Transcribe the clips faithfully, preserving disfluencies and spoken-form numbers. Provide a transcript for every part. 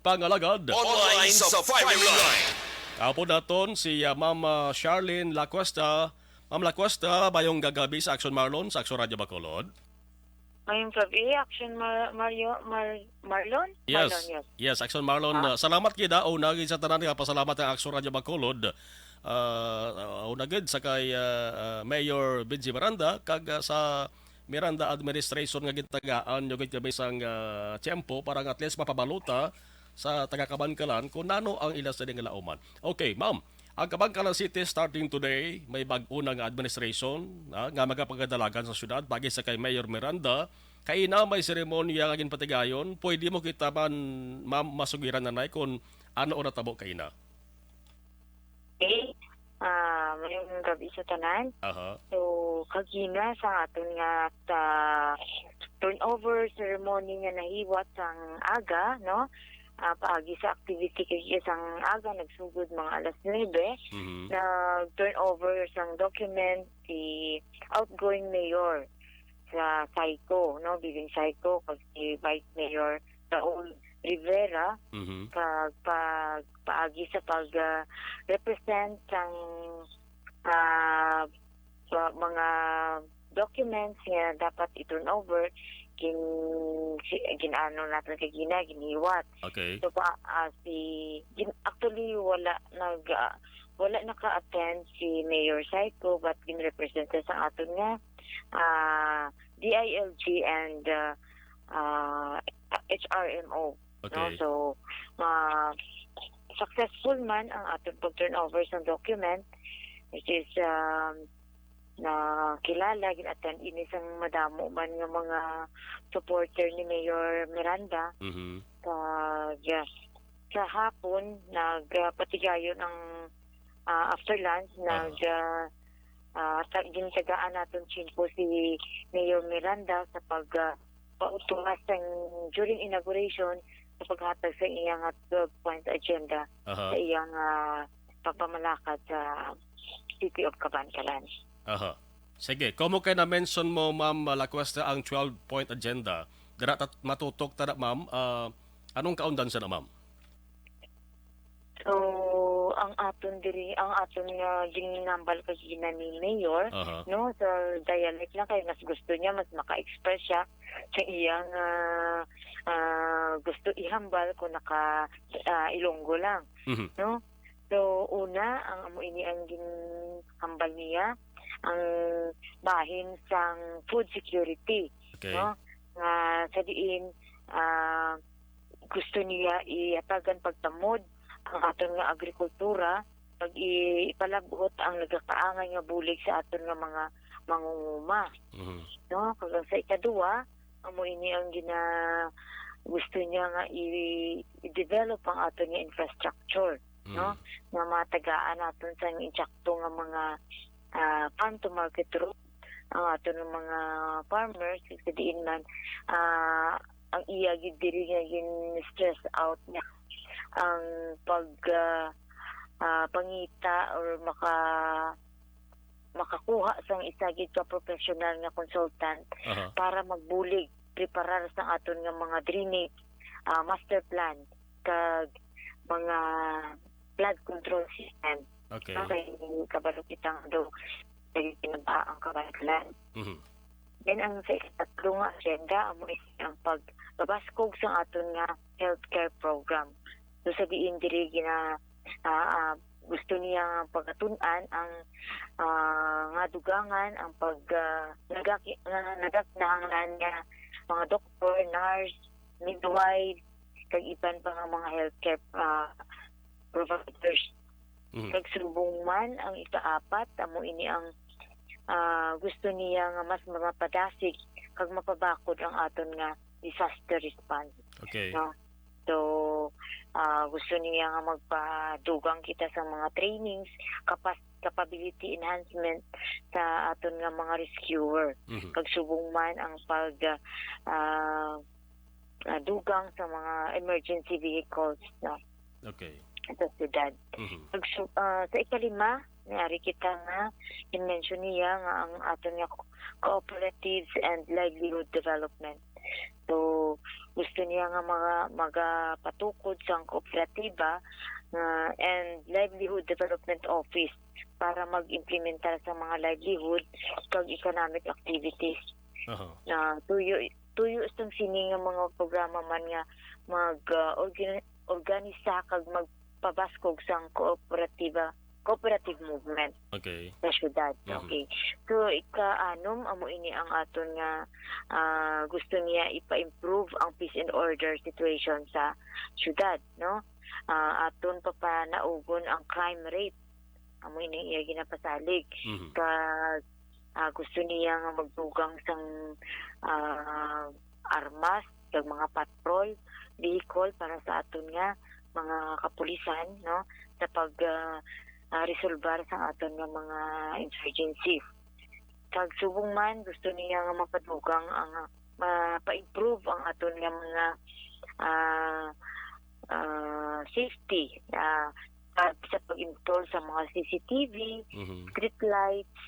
pangalagad. Online sa firing line. Apo naton si, ah, Ma'am, ah, Charlene Lacuesta. Ma'am Lacuesta, mayong gagabi sa Aksyon Marlon, sa Aksyon Radyo Bacolod. Mayong gabi, Aksyon Mar-, Mario, Mar-, Marlon? Yes. Marlon, yes. Yes, Aksyon Marlon. Ah? Ah, salamat gid, ah. Una gid sa tanan, nga pasalamat ang Aksyon Radyo Bacolod. Ah, una gid sa kay, ah, ah, Mayor Benji Miranda, kag, ah, sa Miranda administration nga gitagaan nyo gid kami sang, ah, tiyempo para nga at least mapabaluta sa taga-Kabankalan kung nano ang ila sini nga lauman. Okay, ma'am. Ang Kabankalan City starting today, may bag-o na nga administration, ah, nga magapagadalagan sa syudad, pagi sa kay Mayor Miranda. Kaina may seremonya nga ginpatigayon. Pwede mo kita man, ma'am, masugiran na nay kung ano ang natabo kaina? Okay. Ah, mayong gabi sa tanan. Aha. So, kagina sa aton nga, ah, turnover ceremony nga nahiwat sang aga, no? Ah, paagi sa activity kay sang aga, nagsugod mga alas nuebe, Mhm. nag-turnover sang document si outgoing mayor sa Syco, no? Bibing Syco, kag si Vice Mayor Raul Rivera, Mhm. kag pag, paagi sa pag, ah, represent sang, ah, sa mga documents nga dapat i-turn over, gin-, si-, gin-ano naton kagina, ginhiwat. Okay. So, pa, ah, si, gin-, actually, wala nag, ah, wala naka-attend si Mayor Syco, but gin-represent sa aton nga, ah, D I L G and, ah, ah, H R M O. No? Okay. So, ma-, successful man ang aton pag-turnover sa document, which is, um, nakilala, gin-attend ini sang madamo man nga mga supporter ni Mayor Miranda. Mhm. Kag, ah, sa hapon, nagpatigayon ang, ah, after lunch, Ah. nag, ah, ah, ta-, gintagaan naton tiyempo si Mayor Miranda sa pag, ah, pautuwas sang during inauguration sa paghatag sa iyang, ah, twelve-point agenda Aha. sa iyang, ah, pagpamalakad sa City of Kabankalan. Aha. Sige, komo kay na-mention mo, Ma'am, ah, Lacuesta, ang twelve-point agenda. Dira tat-, matutok ta na, ma'am. Ah, anong kaundan sa na, ma'am? So, ang aton diri, ang aton nga ginhambal kagina ni Mayor, Aha. no, sa dialect lang kay mas gusto niya, mas maka-express siya sa iyang, ah, ah, gusto ihambal kung naka, ah, Ilonggo lang, Mhm. no? So, una, ang amo ini ang ginhambal niya, ang bahin sang food security, Okay. no? Nga sa diin, ah, gusto niya ihatagan pagtamod ang aton nga agrikultura, pag i-, ipalab-ot ang nagakaangay nga bulig sa aton nga mga mangunguma. Mhm. No? Kag ang sa ikaduha, amo ini ang gina-, gusto niya nga i-, i-develop ang aton nga infrastructure, no? Mm. Nga matagaan naton sang insakto nga mga, ah, farm to market road ang aton nga mga farmers, kay sa diin man, ah, ang iya gid diri nga gin-stress out niya ang pag, ah, ah, pangita or maka-, makakuha sang isa gid ka professional nga consultant Aha. para magbulig, preparar sang aton nga mga drainage, ah, master plan, kag mga flood control system. Okay. Okay, kabalo kita nga daw, lagi kinabaha ang Kabankalan. Mhm. Then, ang sa ikatlo nga agenda, amo is ang pagpabaskog sa aton nga healthcare program. So, sa diin diri gina-, ah, ah, gusto niya nga pagatun-an ang, ah, nga dugangan, ang pag, ah, nagaki-, nga nagkinahanglan nga mga doktor, nurse, midwife, kag iban pa nga mga healthcare, ah, providers. Mhm. Kag subong man ang ikaapat, amo ini ang, ah, gusto niya nga mas mapadasig kag mapabakod ang aton nga disaster response. Okay. No? So, ah, gusto niya nga magpadugang kita sa mga trainings, kapas-, capability enhancement sa aton nga mga rescuer. Mhm. Kag subong man ang pag, ah, ah, dugang sa mga emergency vehicles, no? Okay. Sa syudad. Mhm. Pag su-, ah, sa ikalima, may ari kita nga in-mention niya nga ang aton nga co-, cooperatives and livelihood development. So, gusto niya nga mga magapatukod sang kooperatiba nga and livelihood development office para mag-implementar sa mga livelihood kag economic activities. Aha. Na tuyo tuyo sang sini nga mga programa man nga mag, ah, orga-, organisa kag magpabaskog sang kooperatiba, cooperative movement Okay. sa syudad. Mhm. Okay. So, ika-anom, amo ini ang aton nga, ah, gusto niya ipa-improve ang peace and order situation sa syudad, no? Ah, aton papanaugon ang crime rate. Amo ini iya ginapasalig. Mhm. Kag, ah, gusto niya nga magdugang sang, ah, armas, kag mga patrol vehicle para sa aton nga mga kapulisan, no, sa pag, ah, ah, resolbar sa aton nga mga insurgencies. Kag subong man, gusto niya nga mapadugang ang, ah, mapa-improve ang aton nga mga, ah, ah, safety, ah, pag, sa pag-install sa mga C C T V, Mhm. street lights,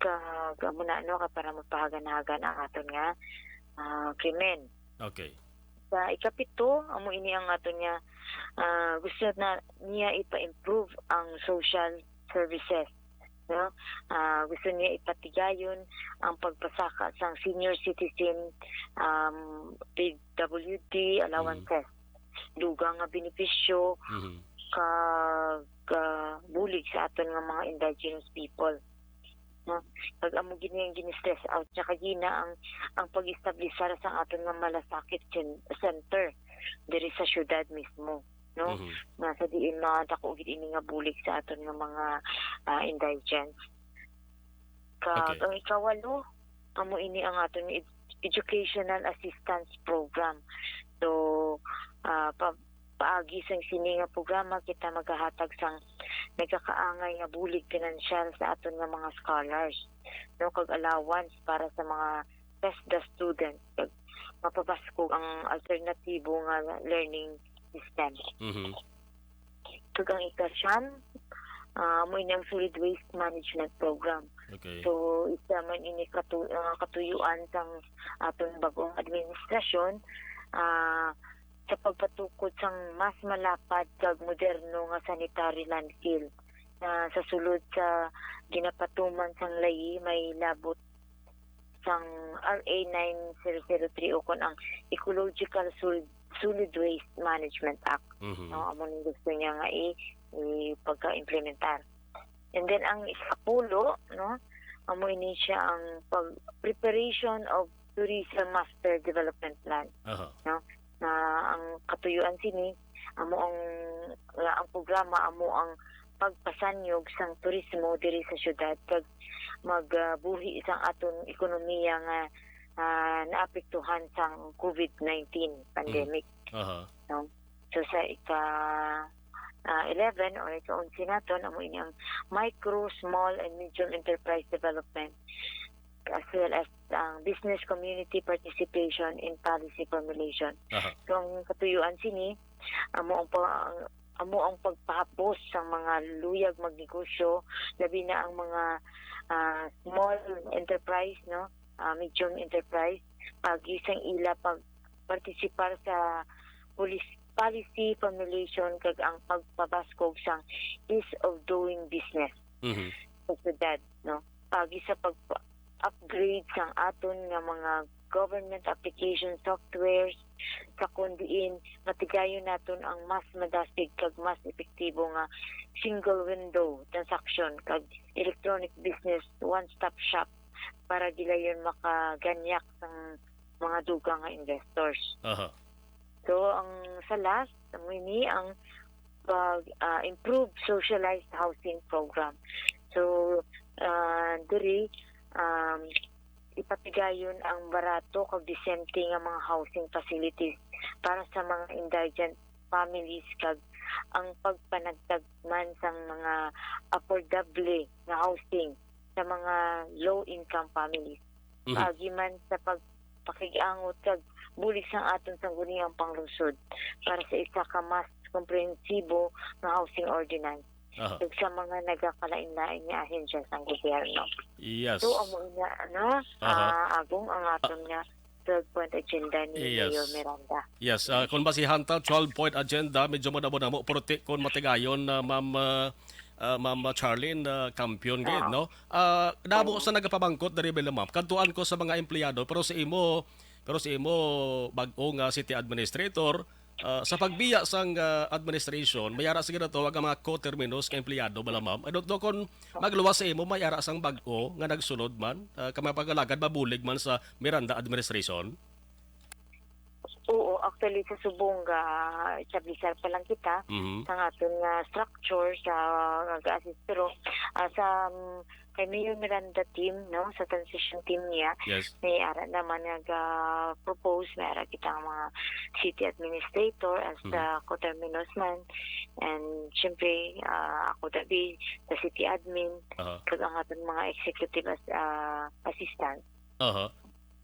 kag amo na, no, ka para mapahagan-hagan ang aton nga, ah, krimen. Okay. Sa ikapito, amo ini ang aton nga, ah, gusto na niya ipa-improve ang social services, no? Ah, gusto niya ipatigayon ang pagpasaka sang senior citizen, um, P W D allowances, Mm. dugang nga benepisyo, Mhm. kag, ah, bulig sa aton nga mga indigenous people, no? Kag amo gid ang gini-stress out niya kagina ang, ang pag-establisar sa aton nga malasakit cen-, center diri sa syudad mismo, no? Mhm. Nga sa diin madako gid ini nga bulig sa aton nga mga, ah, indigents. Kag Okay. ang ikawalo, amo ini ang aton ed-, educational assistance program. So, ah, pa-, paagi sang sini nga programa, kita magahatag sang nagakaangay nga bulig pinansyal sa aton nga mga scholars, no, kag allowance para sa mga TESDA students, kag mapabaskog ang alternatibo nga learning system. Mhm. Kag ang ikasyam, ah, amo ini ang solid waste management program. Okay. So, isa man ini katu-, ah, katuyuan sang aton bag-ong administrasyon, ah, sa pagpatukod sang mas malapad kag moderno nga sanitary landfill, ah, sa sulod sa ginapatuman sang layi may labot sang R A nine zero zero three, ukon ang Ecological Sol-, Solid Waste Management Act. Mhm. No, amo ning gusto niya nga i-, ipagka-implementar. And then ang ikapulo, no, amo ini siya ang pag-, preparation of Tourism Master Development Plan. Aha. No? Na ang katuyuan sini, amo ang, nga ang programa amo ang pagpasanyog sang turismo diri sa syudad kag magbuhi sang aton ekonomiya nga, ah, naapektuhan sang COVID nineteen pandemic. Aha. No? So, sa ika, ah, eleven or ika-onse naton, amo ini ang micro, small, and medium enterprise development, as well as ang business community participation in policy formulation. Aha. So, ang katuyuan sini, amo ang pa-, ang, amo ang pagpahapos sa mga luyag magnegosyo, labi na ang mga, ah, small enterprise, no? Ah, medium enterprise, paagi sang ila pag-, partisipar sa polis-, policy formulation kag ang pagpabaskog sang ease of doing business Mhm. sa syudad, no? Paagi sa pag-upgrade sang aton nga mga government application softwares, sa kon diin matigayon naton ang mas madasig kag mas epektibo nga single window transaction kag electronic business one-stop shop para gilayon makaganyak sang mga dugang nga investors. Aha. So, ang sa last, amo ini ang pag, ah, improve socialized housing program. So, ah, diri, um, ipatigayon ang barato kag disente nga mga housing facilities para sa mga indigent families kag ang pagpanagtag man sang mga affordable nga housing sa mga low-income families. Mhm. Paagi man sa pagpakig-angot kag bulig sang aton sangguniang panglungsod para sa isa ka mas komprehensibo nga housing ordinance Aha. ug sa mga nagakalain-lain nga ahensya sang gobyerno. Yes. So, amo na, ano, Aha. ah, Agong, ang aton nga twelve-point agenda ni Yes. Mayor Miranda. Yes, ah, kung basihan ta, twelve-point agenda, medyo madamo-damo, pero ti-, kung matigayon na, Ma'am, ah, ah, Ma'am Charlene, ah, kampiyon gid, Oo. no? Ah, damo Oo. sa nagapamangkot diri, Bella, Ma'am. Kadtuan ko sa mga empleyado, pero sa imo, pero sa imo bag-o nga city administrator, ah, sa pagbiya sang ah, administration, may ara sa ginatawag ang mga co-terminus nga empleyado, Bella, Ma'am. I don't know kung magluwas sa imo, may ara sang bag-o nga nagsulod man, ah, ka mga pag-alagad, mabulig man sa Miranda administration. Oo, actually sa subong ga establisar pa lang kita Mhm. sa aton nga structure sa nag-assist, pero ah, sa um, kay Mayor Miranda team, no, sa transition team niya, Yes. may ara naman nga ga-propose, may ara kita ang mga city administrator as Mhm. the co-terminus man, and syempre ah, ako tabi sa city admin, Aha. kag ang aton mga executive as, ah, assistant. Aha.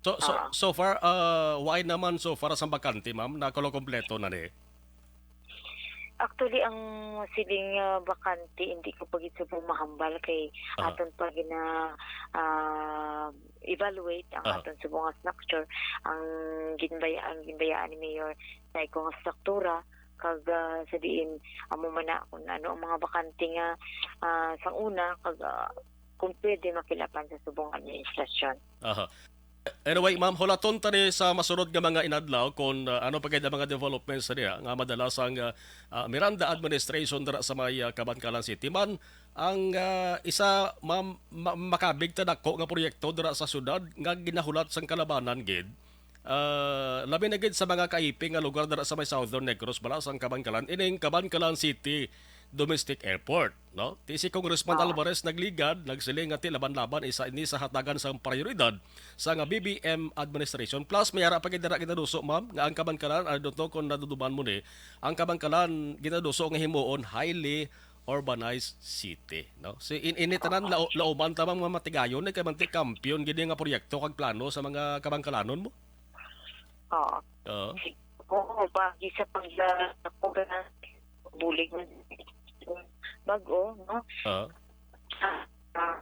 So so Ah. so far, ah, why naman so far sa bakante, Ma'am? Nakulo kompleto na ni. Actually, ang siling ah, bakante, hindi ko pa gid subong mahambal kay Aha. aton pa gina ah, evaluate ang Aha. aton subong nga structure, ang ginbaya ang ginbayaan ni Mayor sa iko nga struktura, kag ah, sa diin amo man na kung ano ang mga bakante nga ah, sang una, kag ah, kung pwede makilapan sa subong administrasyon. Aha. Anyway, Ma'am, hulaton ta ni sa masunod nga mga inadlaw kung ah, ano pa gid ang mga developments niya nga madala sang ah, ah, Miranda administration dira sa may ah, Kabankalan City man. Ang ah, isa, Ma'am, ma- makabig ta dako nga proyekto dira sa syudad nga ginahulat sang kalabanan gid. Ah, labi na gid sa mga kaiping nga lugar dira sa may Southern Negros, bala sang Kabankalan, ining Kabankalan City Domestic Airport, no? Ti si Congressman Ah. Alvarez nagligad, nagsiling nga ti laban-laban isa ini sa hatagan sang prioridad sa nga B B M administration. Plus, may ara pa gid dira ginaduso, Ma'am, nga ang Kabankalan, I don't know kung naduduman mo ni, ang Kabankalan ginaduso nga himuon highly urbanized city, no? Si in, ini tanan lao, lauman ta, Ma'am, nga matigayon ni kay manti kampiyon gid nga proyekto kag plano sa mga Kabankalanon mo. Oo. Oo. Oo, bagi sa pag ah, bulig man bag-o, no? Oo. Ah, ah,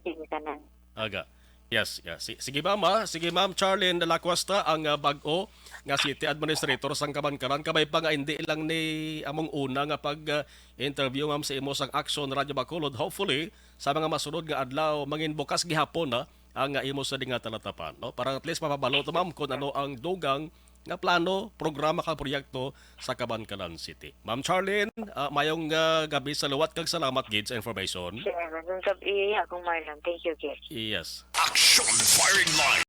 hindi tanan. Aga. Yes, yes. Si- Sige, Ma'am, ah. Sige, Ma'am Charlene de la Cuesta, ang ah, bag-o nga city administrator sang Kabankalan. Kabay pa nga hindi lang ni among una nga pag ah, interview, Ma'am, sa imo sang Action Radio Bacolod. Hopefully, sa mga masunod nga adlaw, mangin bukas gihapon na ang ah, imo sa dinga talatapan, no? Para at least mapabalo ta, Ma'am, kung ano ang dugang nga plano, programa kag proyekto sa Kabankalan City. Ma'am Charlene, ah, mayong ah, gabi sa liwat kag salamat gid sa information. Sir, magandang gabi, akong Marlon. Thank you, Gil. Yes. Action Firing Line.